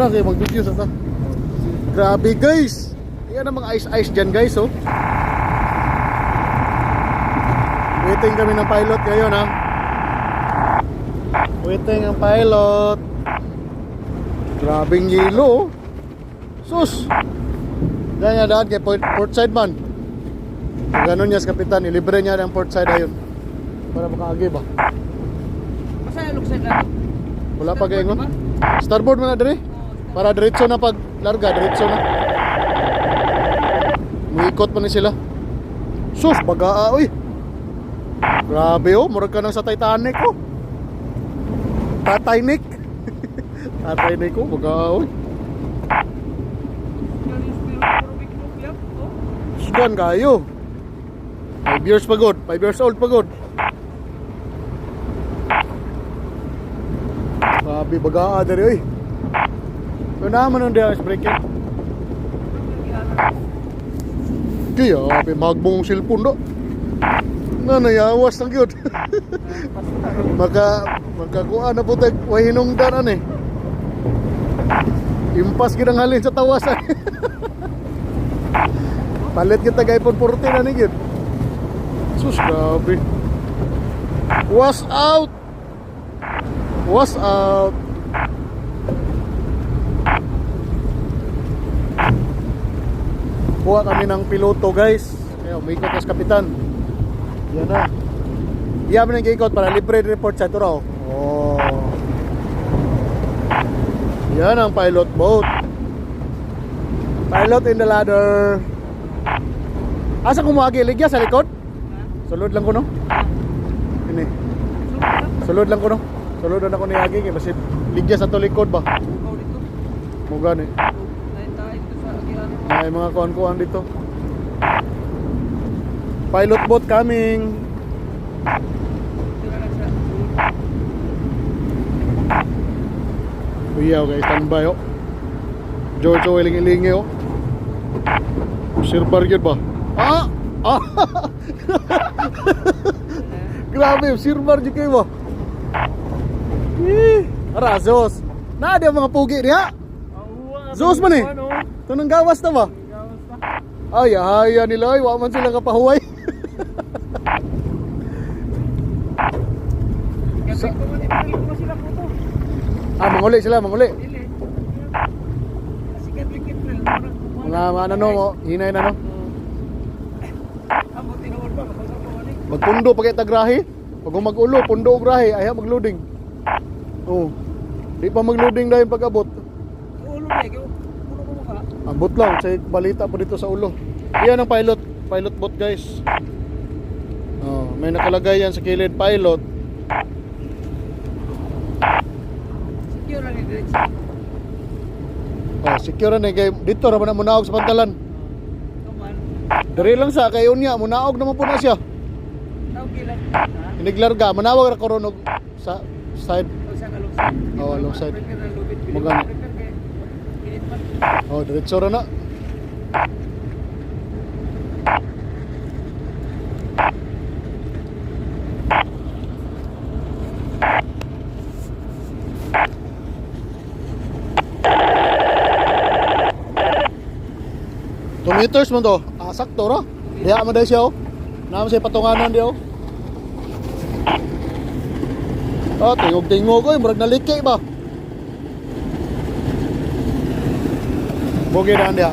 Ano kayo mag-video sa ta? Grabe, guys. Ayan ang mga ice-ice dyan, guys, oh. Waiting kami ng pilot ngayon, ha. Waiting ang pilot. Grabing yelo, oh. Sus! Diyan niya daan kay port side man. Kung ganun niya sa kapitan, ilibre niya ang port side ayun. Para makaagi ba? Basta yung lugsad na. Wala pa kayo. Starboard man na dire. Para diretso na pag larga, diretso na. Muikot pa ni sila. Sus, bagaa oy. Grabe oh, murag ka nang sa Titanic oh. Tataynik. Tataynik oh, bagaa oy. Sudan kayo. 5 years pa good. 5 years old pa good. Grabe bagaa diri oy. Pero naman ang diya breaker. Kaya, ape magbong cellphone do. Na nayawas lang yun. Makakuha na po tag way hinungdan ani. Impas gid ang halin sa tawas ay. Palit kita kay iPhone 14 ani gid. Sus, grabe. Was out. Was out. Kuha kami ng piloto, guys. Kaya umikot na si kapitan. Yan na. Iyan mo nang giikot para libre report sa ito raw. Oh. Yan ang pilot boat. Pilot in the ladder. Asa kumuagi? Ligya sa likod? Sulod lang ko no? Ini. Sulod lang ko no? Sulod na ako ni Agi kay basig ligya sa to likod ba? Mo gani. May mga kuan-kuan dito. Pilot boat coming. Uyaw guys, standby oh. Jojo iling-ilingi oh. Sirbar yun ba? Ah! Ah! Grabe, sirbar jud kayo ba? Eh, ara Zeus. Naa di ang mga pugi niya. Zeus man eh. Tunong gawas na ba? Ay, ay, nila ay, wa man sila kapahuway. Ah, manguli sila, manguli. Mga ano no, hinay na no. Magpundo pa kay tagrahe. Pag magulo, pundo og grahe, ay magloading. Oh. Di pa magloading dahil pag-abot. Abot lang, sa balita pa dito sa ulo. Yan ang pilot, pilot boat, guys. Oh, may nakalagay yan sa kilid, pilot. Oh, secure na kay dito ra man na munaog sa pantalan. Diri lang sa kay unya munaog naman po na siya. Iniglarga, manawag ra karon og sa side. Oh, alongside. Magano? Oh, diretso ra na. 2 meters man to. Ah, sakto ra. Diha man dahil siya oh. Naman siya patunganan diha oh. Ah, tingog-tingog oy, murag naliki ba? Bogi na diha.